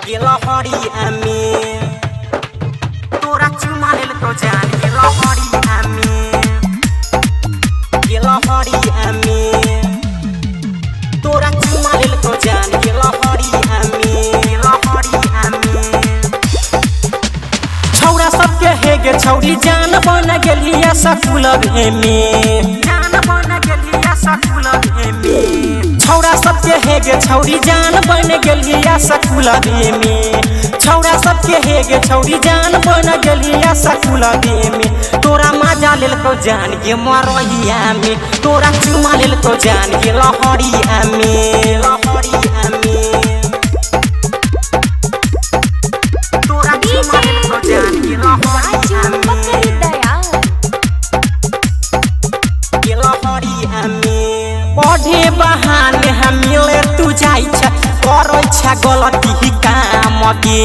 के लहरिया में तोरा चुमा लेलको जान के लहरिया में के लहरिया में तोरा चुमा लेलको जान के लहरिया में के लहरिया में छौरा सबके हेगे छौरी जान बन गेलिया सकुल में जान बन गेलिया सकुल में छौरा सबके हेगे छौरी जान बन गेलिया सकुल में छौरा सबके हेगे छौरी जान बन गेलिया सकुल में तोरा मजा लेलको जान के मरहिया में तोरा चुमा लेलको जान के लहरिया में लहरिया में तोरा चुमा लेलको जान के राजू लहरिया में बकरी दयाल। के लहरिया में पढ़े बहाने हम मिले तू जाइ छ करै छ गलती काम के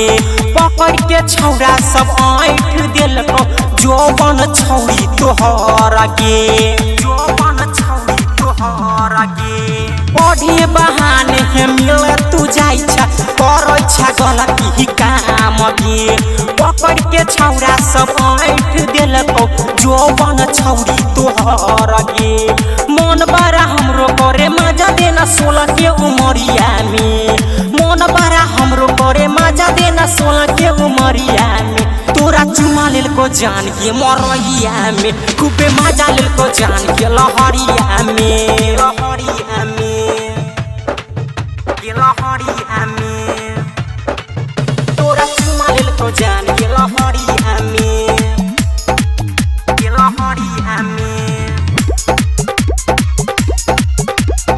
पकड़ के छौरा सब ऐठ देलको जोबन छौरी तोहर के जोबन छौरी तोहर के पढ़े बहाने हम मिले तू जाइ छ करै छ गलती काम के पकड़ के छौरा सब ऐठ देलको जोबन छौरी तोहर गे मन बड़ा हमरो करे मजा देना 16 के उमरिया में मन बड़ा हमरो करे मजा देना 16 के उमरिया में तोरा चुमा लेलको जान के मरहिया में खूबे मजा लेलको जान के लहरिया में लहरिया में के लहरिया में तोरा चुमा लेलको जान के लहरिया में के लहरिया में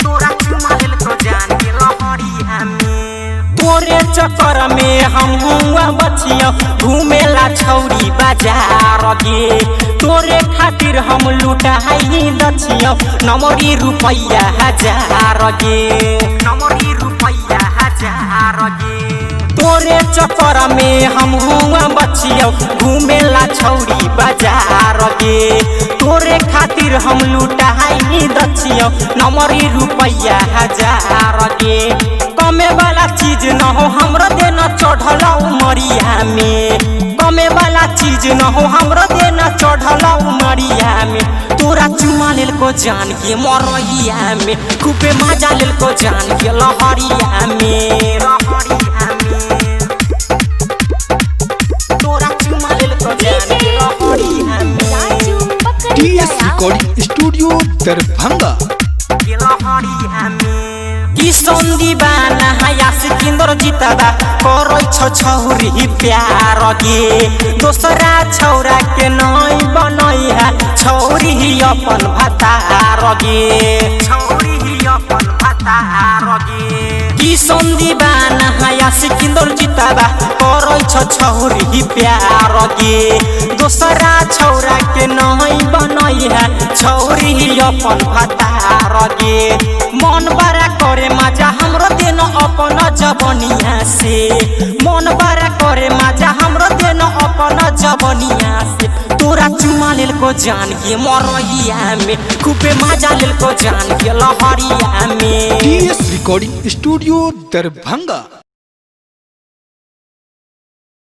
तोरा चुमा लेलको जान के लहरिया में तोरे चक्कर में हम हुआ बचिया घूमेला छौरी बाजार गे तोरे खातिर हम लुटाई दछिया नमरी रुपैया हजार गे नमरी रुपैया हजार गे तोरे चक्कर में हम हुआ बचिया घूमेला छौरी बाजार गे तोरे खातिर हम लुटाई दछिया नमरी रुपैया हजार गे कमे वाला चीज न हो हमरो देना चढ़ल उमरिया में कमे वाला चीज न हो हमरो देना चढ़ल उमरिया में तोरा चुमा लेलको जान के मरहिया में खूबे मजा लेलको जान के लहरिया में लहरिया में तोरा चुमा लेलको जान के लहरिया में राजू बकरी TS Dayal. Recording studio Darbhanga. के लहरिया में किसन दीवाना हया सिकंदर जितबा करै छ छौरी प्यार गे दोसरा छौरा के नै बनैहा छौरी अपन भतार गे छौरी अपन भतार गे किसन दीवाना हया सिकंदर जितबा करै छ छौरी प्यार गे दोसरा छौरा के नै बनैहा छौरी अपन भतार गे मन बड़ा करे मजा हमरो देन अपन जबनिया से मन बड़ा करे मजा हमरो देन अपन जबनिया से तोरा चुमा लेलको जान के मरहिया में खूबे मजा लेलको जान के लहरिया में टीएस रिकॉर्डिंग स्टूडियो दरभंगा।